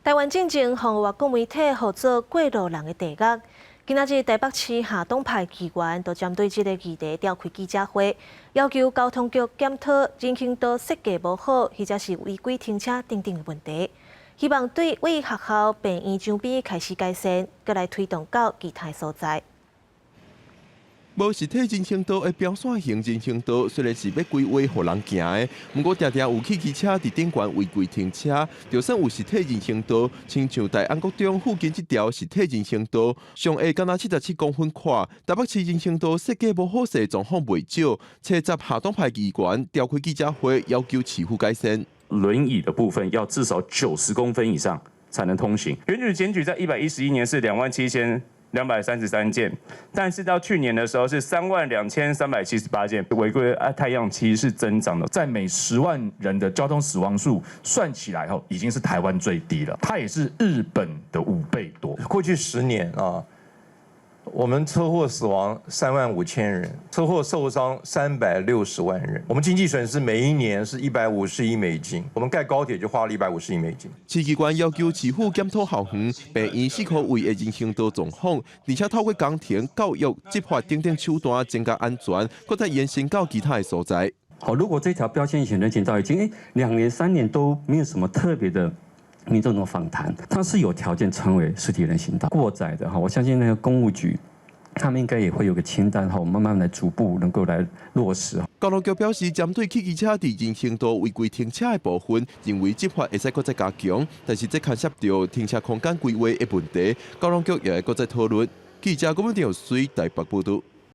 台灣進前予外國媒體號做過路人的地獄。今仔日台北市下黨派議員都針對這个議題召開記者會，要求交通局檢討人行道設計無好，或者是違規停車等等的問題，希望對位學校、病院周邊開始改善，閣來推動到其他所在。無實體人行道的標線型人行道，雖然是欲規劃予人行的，毋過定定有汽機車佇頂懸違規停車。就算有實體人行道，親像大安國中附近這條實體人行道，上下敢若77公分寬。台北市人行道設計無好勢狀況袂少，初十下黨派議員召開記者會，要求市府改善。輪椅的部分要至少90公分以上才能通行。檢舉檢舉在111年是27,233件，但是到去年的時候是32,378件，違規啊，態樣其實是增長的。在每10萬人的交通死亡數算起來後，已經是台灣最低了，它也是日本的5倍多。過去10年啊，我們車禍死亡3.5萬人，車禍受傷360萬人，我們經濟損失每一年是150億美金，我們蓋高鐵就花了150億美金。市議員要求市府檢討校園、病院四箍位的人行道狀況，而且透過工程、教育、執法等等手段增加安全，閣再延伸到其他的所在。好，如果這條標線型人行道已經2年3年都沒有什麼特別的民眾的訪談，它是有條件成為實體人行道過載的哈，我相信那個工務局，他們應該也會有個清單哈，慢慢來逐步能夠來落實。交通局表示，針對汽機車佇人行道違規停車的部分，認為執法會使閣再加強，但是這牽涉著停車空間規劃的問題，交通局也會閣再討論。記者郭文條水台北報導。